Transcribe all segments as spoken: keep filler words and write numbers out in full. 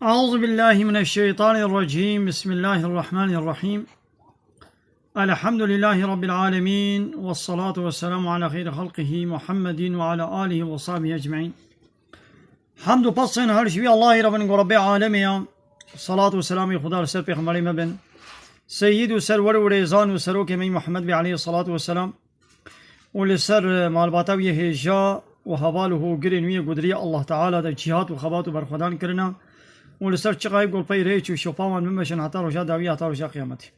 أعوذ بالله من الشيطان الرجيم. بسم الله الرحمن الرحيم. الحمد لله رب العالمين، والصلاة والسلام على خير خلقه محمد وعلى آله وصحبه أجمعين. Hemd û pesên her ji wî Allahî re bin ku Rebbê alemê ya. Salat û selamê Xuda li ser pêxemberê me bin. Seyyid û serwer û rêzan û serokê me Muhammed bê aleyhi salatu ve selam. Û li ser, e, malbata wî yê hêja û heval û hogirên wî yê ku di rêya Allah Teala de cîhat û xebat û berxwedan kirine. Û li ser çiqayê ku li pey rêç û şopa wan bimeşin heta roja dawî, heta roja qiyametê.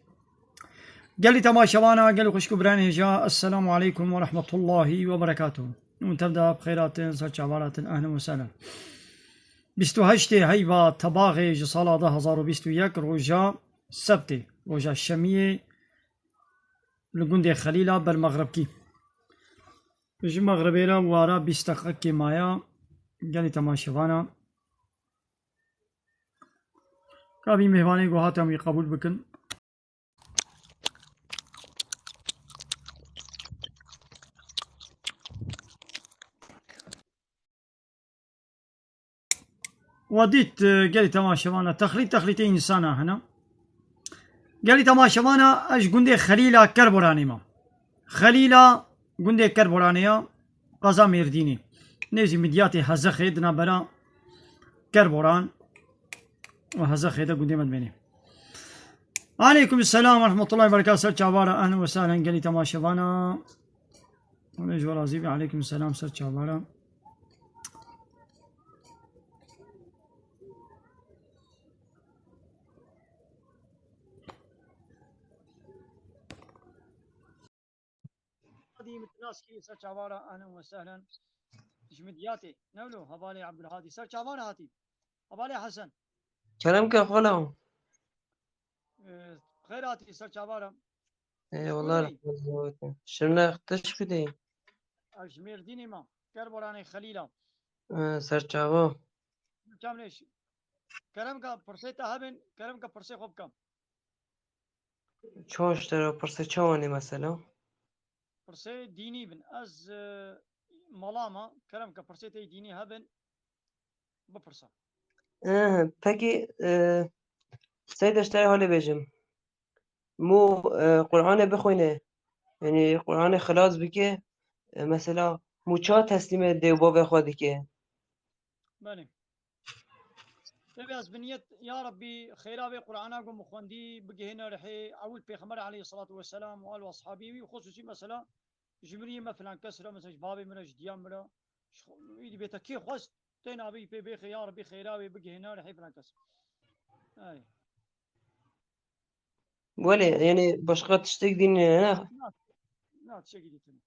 Gelî temaşevana, gelî xwişk û birayên hêja, Esselamu aleykum ve rahmetullahi ve berekatuhu. Hûn tev de bi xêr hatin, ser çava hatin, ehlen ve sehlen. Bîst û heştê heyva Tebaxê ji sala du hezar û bîst û yek, roja sebtê, roja şemiyê, li gundê Xelîla Bermexribkî. Ji mexribê re wara bîst deqeqekê maye, gelî temaşevana. Ka vî mêvanê ku hatin wî qebûl bikin. We dît, e, gelî temaşevana, texlît, texlîtê însana hene. Gelî temaşevana, ez ji gundê Xelîla Kerboranê me. Xelîla gundê Kerboranê ya, qeza Mêrdînê. Nêzî Midyatê Hezexê di navbera Kerboran û Hezexê de gundê me dimênê. Aleykum selam ve rahmetullahi ve berekatuhu. Ser çavara, ehlen ve sehlen gelî temaşevana. Hûn ê ji we razî be. Aleykum selam, ser çavara. Hadi min nas kî, ser çavara, ehlen ve sehlen. Ji Midyatê. Newlo, hevalê Abdulhadi. Ser çavara hatî. Hevalê Hesen. Kerem ke xwela. Ee, xêr hatî, ser çavara. Eyvallah. Şirnex, tu ji ku de yî? Ez ji Mêrdînê me. Kerboranê Xelîla. Ee, ser çava. Çam nêş. Kerem ke pirsê te hebin, kerem ke pirsê xwe bikim. Çawa ji te re pirsê, çawa ne mesela? Pirsê dînî bin. Ez, e, mala me, kerem ke pirsê te yê dînî hebin, bipirse. Eh, pekî, e, sey de ji te re holê bêjim. Mû, e, Qur'anê bixwîne. Yanî Qur'anê xilas bike. E, mesela mû ça teslîmê dê û bavê xwe dike. Belê. Tevî ez bi niyet, ya Rebbî, xêra vê Qur'ana ku min xwendî bigihêne rihê ewil Pêxember aleyhissalatu vesselam û al û ashabî wî û xusûsî mesela ji min yê me filan kes re, mesela ji bavê min re, ji diya min re, ji xwe, wî dibê te kê xwest, tê navê wî pê bêxê, ya Rebbî, xêra wê bigihêne rihê filan kes. Ey. Welê, yanî başqa tiştek dî ne, ne? Na, na, tiştekî dî tune.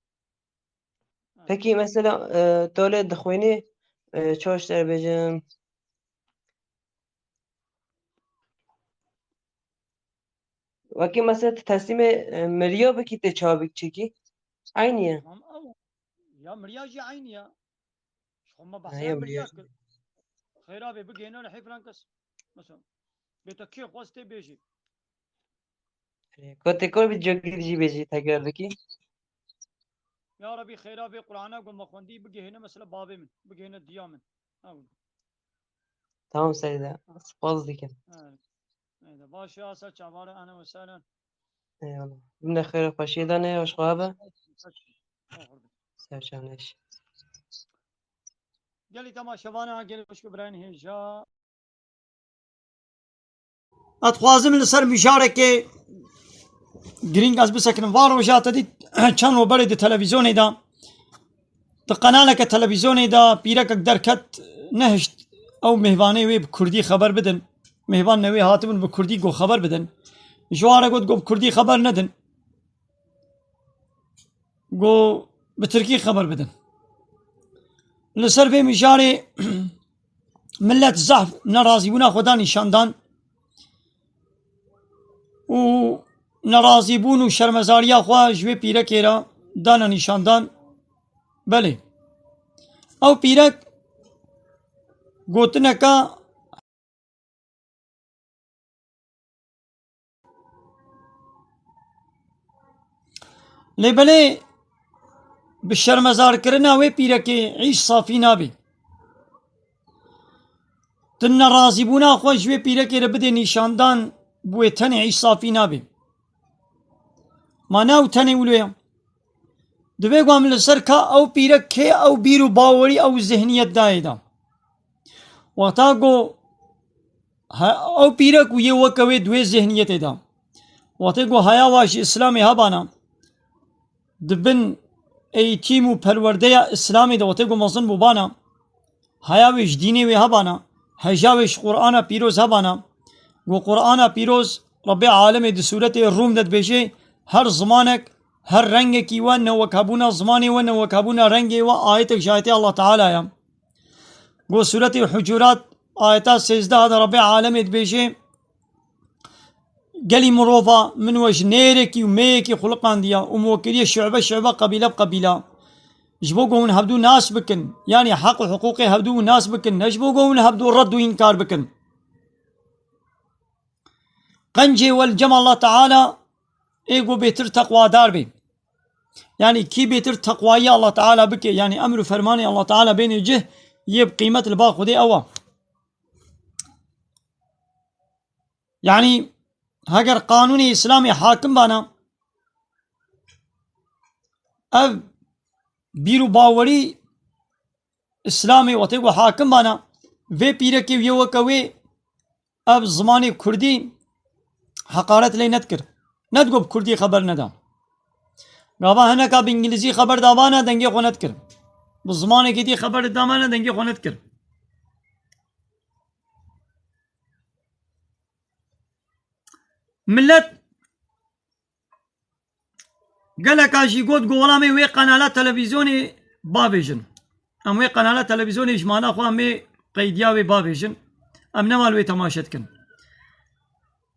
Pekî mesela, e, tolê dixwînî, e, çawa ji te re bêjim? Wekî mesela tu teslîmê, e, miriya bikî tê çawa bik çêkî? Eynî ye. Tamam, ew, ya miriya jî eynî ye. Ji xwe me Ha, behsa ya miriya miriya jî. Kir. Xêra vê bigihêne rihê filan kes. Mesela, bê te kê xwest tê bêjî. Ko tê kor bi cokî jî bêjî tekrar bikî. Ya Rebî, xêra vê Qur'ana ku me xwendî bigihêne mesela bavê min, bigihêne diya min. Ew. Tamam Seyda, spas dikim. Evet. Haydi, baş ya, ser çavara, ehlen ve sehlen. Eyvallah. Bimne xêr û xweşiyê de ne, hoş xwe be. Ser çav neş. Gelî temaşevana, gelî xwişk û birayên hêja. Ez dixwazim li ser mijarekê girîng ez bisekinim. Van roja te dît çend ro berê di televîzyonê de, di qenaleke televîzyonê de pîrekek derket, nehişt ew mêvanê wê bi kurdî xeber bidin. Mêvan ne wê hatibin bi kurdî got xeber bidin. Ji wan re got, got bi kurdî xeber nedin. Got bi tirkî xeber bidin. Li ser vê mijarê millet zehf nerazîbûna xwe da nîşandan û nerazîbûn û şermezariya xwe ji wê pîrekê re dane nîşandan. Belê. Ew pîrek gotineka Lê belê Bi şermezarkirina wê pîrekê îş safî nabe. Tu nerazîbûna xwe ji wê pîrekê re bidê nîşandan, bi wê tenê îş safî nabe. Ma ne ew tenê wilo ye. Divê ku em li ser ka ew pîrek kê ew bîr û bawerî, ew zihniyet dayê de. Wexta ku he-, ew pîrek û yê weke wê di wê zihniyetê de. Wextê ku haya wa ji Îslamê hebana, di bin eğitim û perwerdeya Îslamê de wextê ku mezin bûbana, haya wê ji dînê wê hebana, heja wê ji Qur'ana pîroz hebana, ku Qur'ana pîroz Rebbê alemê di sûretê Rûm de dibêje, her zimanek, her rengekî we ne wek hebûna zimanê we, ne wek hebûna rengê we, ayetek ji ayetê Allah Teala ye. Ku sûretê Hucurat, ayeta sêzdeh de Rebbê alemê dibêje, Gelî mirova, min we ji nêrekî û mêyekî xuliqandiya û min we kiriye şu'be şu'be, qebîle bi qebîla. Ji bo ku hûn hevdû nas bikin, yanî heq û hiqûqê hevdû nas bikin, ne ji bo ku hûn hevdû red û înkar bikin. Qencê we li cem Allah Teala ê ku bêtir teqwadar bê. Yanî kî bêtir teqwayî Allah Teala bike, yanî emr û fermanê Allah Teala bêne cih, yê bi qîmet li ba Xwedê ew e. Yanî heger qanûnê Îslamê hakim bana, ev bîr û bawerî Îslamê wextê ku hakim bana, vê pîrekê û yê weke wê ev zimanê kurdî heqaret lê nedikir. Nedigot bi kurdî xeber neda. Gava hineka bi îngilîzî xeber dabana dengê xwe nedikir. Bi zimanekî dî xeber dabana dengê xwe nedikir. Millet geleka jî got, got, "Wela em ê wê qenala televîzyonê bavêjin. Em wê qenala televîzyonê ji mala xwe em ê qeydiya wê bavêjin. Em nema li wê temaşe dikin."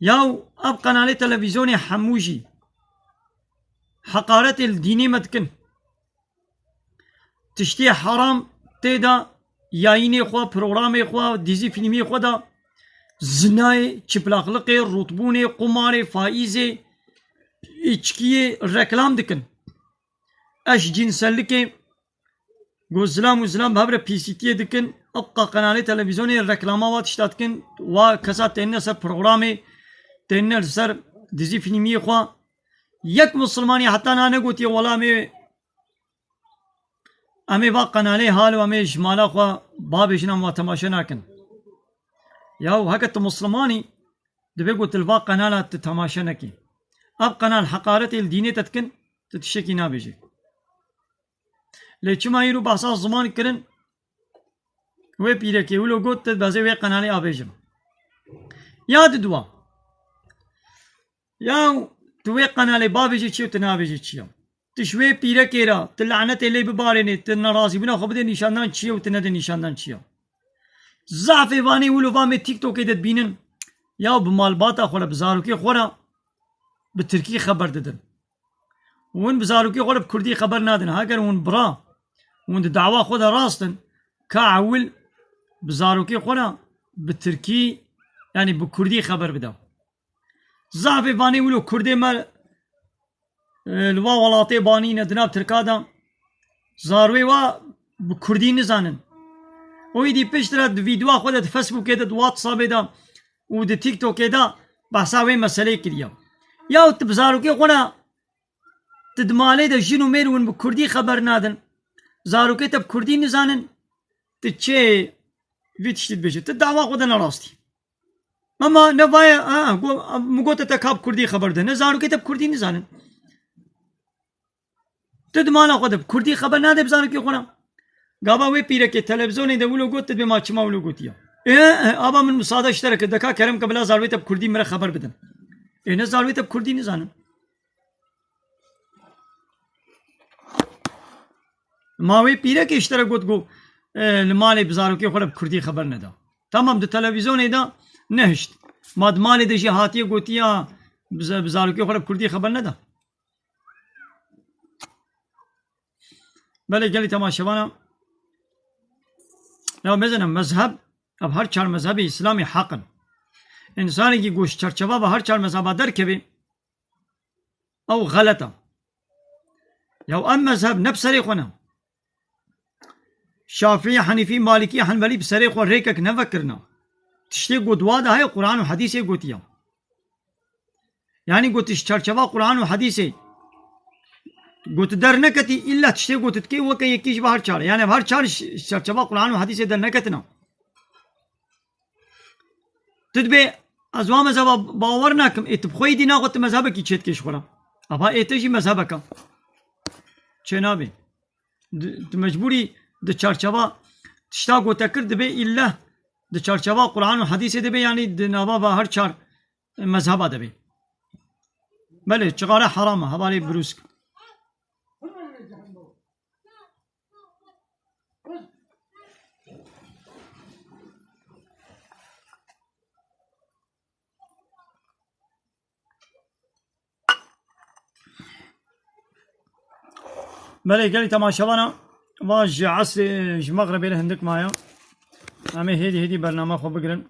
Yaw ev qenalê televîzyonê hemû jî heqaretê li dînê me dikin. Tiştê heram tê de, yayînê xwe, programê xwe, dîzî fîlmê xwe de zinayê, çiplaqliqê, rûtbûnê, qumarê, faîzê, îçkiyê reklam dikin. Eşcinsellikê, ku zilam û zilam bi hev re pîsîtiyê dikin, ebqa qenalê televîzyonê reklama wa tişta dikin, wa kesa tênine ser programê, tênine li ser dîzî fîlmiyê xwe. Yek misilmanî heta niha negotiye, "Wela em ê, em ê va qenalê hal û em ê ji mala xwe bavêjin, em wa temaşe nakin." Yaw heke tu misilmanî, divê ku tu li va qenala tu temaşe nekî. Ev qenal heqaretê li dînê te dikin, tu tiştekî nabêjî. Lê çima îro behsa ziman kirin? Wê pîrekê wilo got, tu dibezê wê qenalê avêjim. Ya di dua. Ya tu wê qenalê bavêjî çi ye û tu navêjî çi ye? Tu ji wê pîrekê re, tu lanetê lê bibarênê, tu nerazîbûna xwe bidê nîşandan çi ye û tu nedê nîşandan çi ye? Zafê vanê wilo va me TikTokê de dibînin. Ya bi malbata xwe re, bi zarokê xwe re bi tirkî xeber didin. Hûn bi zarokê xwe re bi kurdî xeber nadin. Heger hûn bira, hûn di dawa xwe de rast in, ka ewil bi zarokê xwe re bi tirkî, yanî bi kurdî xeber bide. Zafê vanê wilo kurdê me, e, li va welatê banî ne di nav tirka de. Zarwê wa bi kurdî nizanin. Û êdî piştre di vîdyoa xwe de, di Facebookê de, di WhatsAppê de û di TikTokê de behsa wê meseleyê kiriye. Ya tu bi zarokê xwe re, tu di malê de jin û mêr hûn bi kurdî xeber nadin. Zarokê te bi kurdî nizanin. Tu çê vî tiştî dibêjî? Tu dawa xwe de ne rastî. Ama ne vaye, ha, go-, min gote te ka bi kurdî xeber de. Ne zarokê te bi kurdî nizanin. Tu di mala xwe de bi kurdî xeber nade bi zarokê xwe re. Gava wê pîrekê televîzyonê de wilo got, tu dibê ma çima wilo gotiye. Ê, ê, aba min misade ji te re kir, de ka kerem ke bila zarwê te bi kurdî min re xeber bidin. Ê, ne zarwê te bi kurdî nizanin. Ma wê pîrekê ji te re got ku, e, li malê bi zarokê xwe re bi kurdî xeber neda. Tamam, di televîzyonê de nehişt. Ma di malê de jî hatiye gotiya bi za-, bi zarokê xwe re bi kurdî xeber neda. Belê gelî temaşevana. Ya mezenim, mezheb, ev her çar mezhebê Îslamê heq in. Însanekî ku ji çerçeva ve her çar mezheba derkevê, ew xelet e. Ya ev mezheb ne bi serê xwe ne. Şafî, Henîfî, Malîkî, Henbelî bi serê xwe rêkek nevekirina. Tiştê ku di wa de heye Quran û Hedîsê gotiya. Yanî gotiş çarçeva Quran û Hedîsê. Gotu derneketî, îlla tiştê gotu dikê weke yekî ji bi her çar. Yanî her çar ji çarçeva Quran û Hedîsê derneketina. Tu dibê ez wa mezheba bawer nakim, ê tu bi xwe yî dîna xwe tu mezhebekî çêdikê ji xwe re. Ava ê te jî mezhebeka. Çênabê. Di- Tu mecbûrî di çarçeva tişta gote kir dibê îlle di çarçeva Quran û Hedîsê dibê, yanî di nava va her çar mezheba dibê. Belê, çixare heram e, hevalê birûsk. Belê gelî temaşevana, va ji esrê, ji mexrebê re hindik maye. Em ê hêdî hêdî bername xwe bigirin.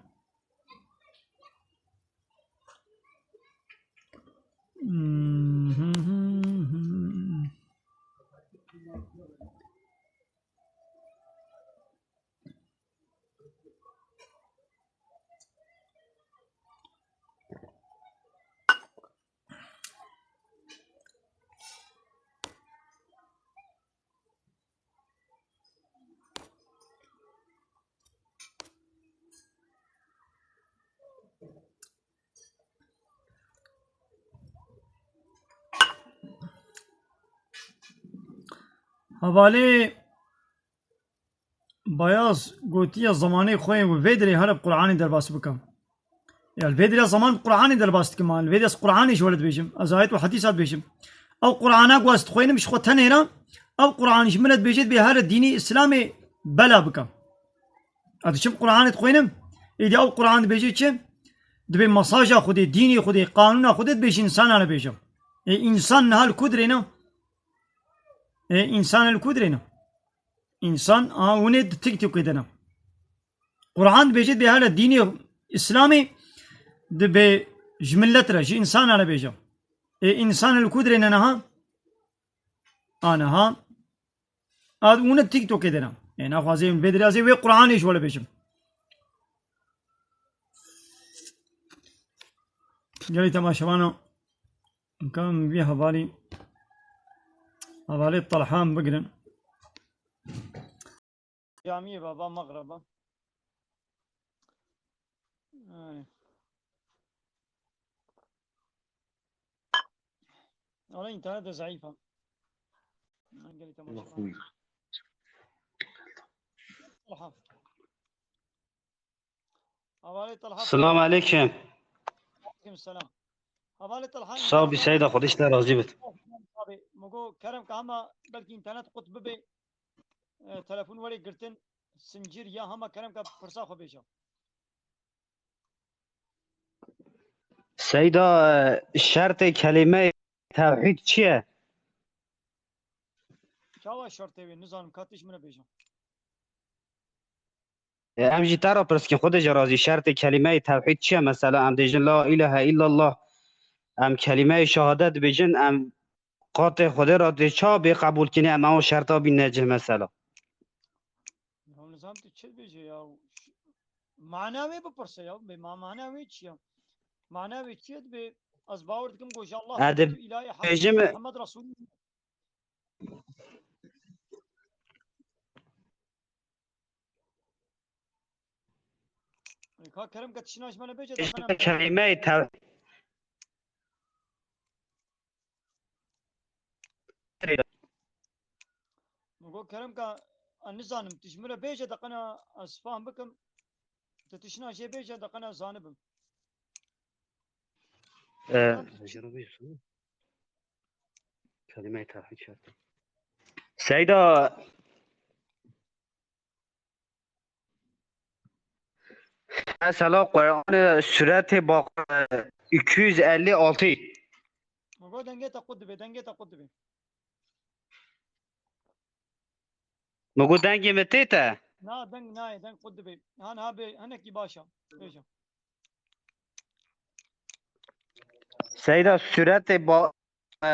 Hevalê Bayaz gotiye, zemanê xwe yê vê dirê here bi Qur'anê derbas bikim. Ya li vê dirê zaman bi Qur'anê derbas dikim, ha. Li vê dirê ez Qur'anê ji we re dibêjim. Ez ayet û hedîsa dibêjim. Ew Qur'ana ku ez dixwînim ji xwe tenê re, ew Qur'an ji min re dibêje dibê here dînê Îslamê bela bikim. Ez diçim Qur'anê dixwînim, êdî ew Qur'an dibêje çi? Dibê mesaja Xwedê, dînê Xwedê, qanûna Xwedê dibêje însanan re bêje. Ê însan niha li ku dirê ne? Ê însan li ku dirê ne? Însan, aha, hûn ê di TikTokê de ne. Qur'an dibêje, dibê here dînê Îslamê dibê ji milet re, ji însanan re bêje. Ê însan li ku dirê ne niha? A niha. A hûn ê TikTokê de ne. Ê naxwazê hûn vê dirê, ez ê wê Qur'anê ji we re bêjim. Gelî temaşevana, kam vî hevalî, hevalê Talhan bigirin. Camiyê baba Mexreba. Yani. Wala internet de zayıf ha. Gelî temaşevana. Talha. Hevalê Talha. Selam aleyküm. Aleyküm selam. Hevalê Talha. Sağ ol, bir şey de Xwedê ji te razî bit. Abi, min got kerem ke hema belkî înternet qut bibe, e, telefon were girtin, sincir ya hema kerem ke pirsa xwe bêje. Seyda, e, şertê kelîmeyê tewhîd çi ye? Çawa şertê wê? Nizanim, ka tu ji min re bêje. E, em jî te re pirs dikin, Xwedê jê razî, şertê kelîmeyê tewhîd çi ye? Mesela em dêjin la îlahe îllallah, em kelîmeyê şehadet dibêjin, em qatê Xwedê re dê ça bê qebûlkirî, em ew şerta bîne cih mesela. Ya nizam tu çi dibêje ya? Mana wê bipirse ya, bê ma-, mana wê çi ya? Mana wê çi ye? Dibê ez bawer dikim ku ji Allah, e, tu îlahê heq, bêjim, Muhammed Resul. Ka kerem ke tiştîna ji me re bêje, de bena kelîmeyê tev-, Min got kerem ke, ez nizanim, tu ji min re bêje, de qena ez fam bikim. Tu tiştîna jê bêje, de qena zanibim. E, ji re bêje. Kelîmeyê tewhîd şert. Seyda, mesela Quranê suretê Baqara iki yüz elli altı. Min got dengê te qut dibe, dengê te qut dibe. Min got dengê min tê te? Na, deng nayê, deng qut dibe. Han ha bê, hinekî baş e. Bêje. Seyda, suretê ba-, e,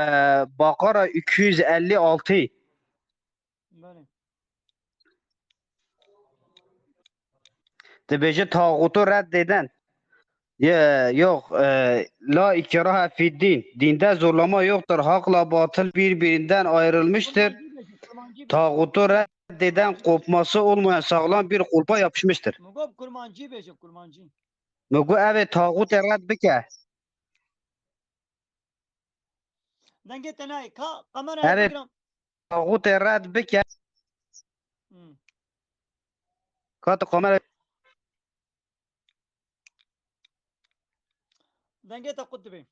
Bakara iki yüz elli altı. Belê. Dibêje tağutu reddeden. Ye, yok, e, la ikrahe fid din. Dinde zorlama yoktur. Hakla batıl birbirinden ayrılmıştır. Kurmancî bêje, kurmancî bêje. Tağutu reddeden kopması olmayan sağlam bir kulpa yapışmıştır. Min got kurmancî bêje, kurmancî. Min got evê tağutê red bike. Dengê te nayê. Ka kameraya Erê, bigiram. Tağutê red bike. Hmm. Ka tu kamera Dengê te qut dibe.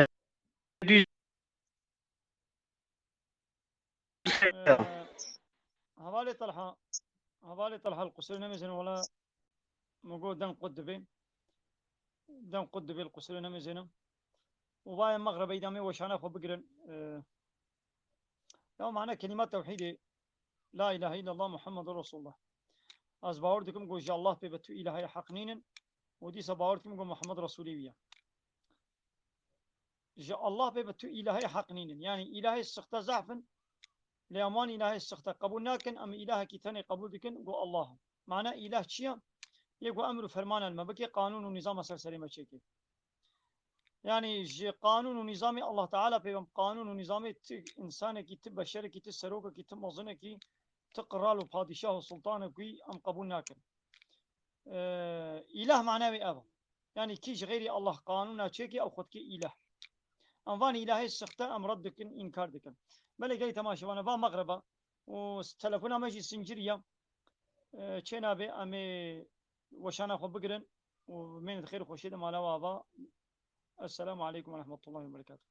Ee, Hevalê Talha, Hevalê Talha, li qusirê nemêzin wela, min got deng qut dibe. Deng qut dibe, li qusirê nemêzin. Û vayê mexrebe îdamê weşana xwe bigirin. Ee, ya mane kelîma tewhîdê, la ilahe illallah Muhammedur Resulullah. Ez bawer dikim ku ji Allah pê ve tu îlahê heq nînin û dîsa bawer dikim ku Muhammed Resulê wî ye. Ji Allah pê ve tu îlahê heq nînin. Yanî îlahê sixte zehf in, lê em wan îlahê sixte qebûl nakin, em îlahekî tenê qebûl dikin, ku Allah. Mana îlah çi ye? Yê ku emr û fermana li me bike, qanûn û nîzama ser serê me çêke. Yanî ji qanûn û nîzamê Allah Teala pê ve em qanûn û nîzamê ti însanekî, ti beşerekî, ti serokekî, ti mezinekî, ti qral û padîşah û sultanek wî em qebûl nakin. Ee, îlah mana wê ev e. Yanî kî ji xeyrî Allah qanûna çêkê ew xwe dikê îlah. Em van îlahê sixte em red dikin, înkar dikin. Belê gelî temaşevana va mexreba û s-, telefona me jî sincirî ye. Ee, çê nabe em ê weşana xwe bigirin û bimênin di xêr û xweşiyê de mala we ava. Esselamu aleykum ve rahmetullahi ve berekatuhu.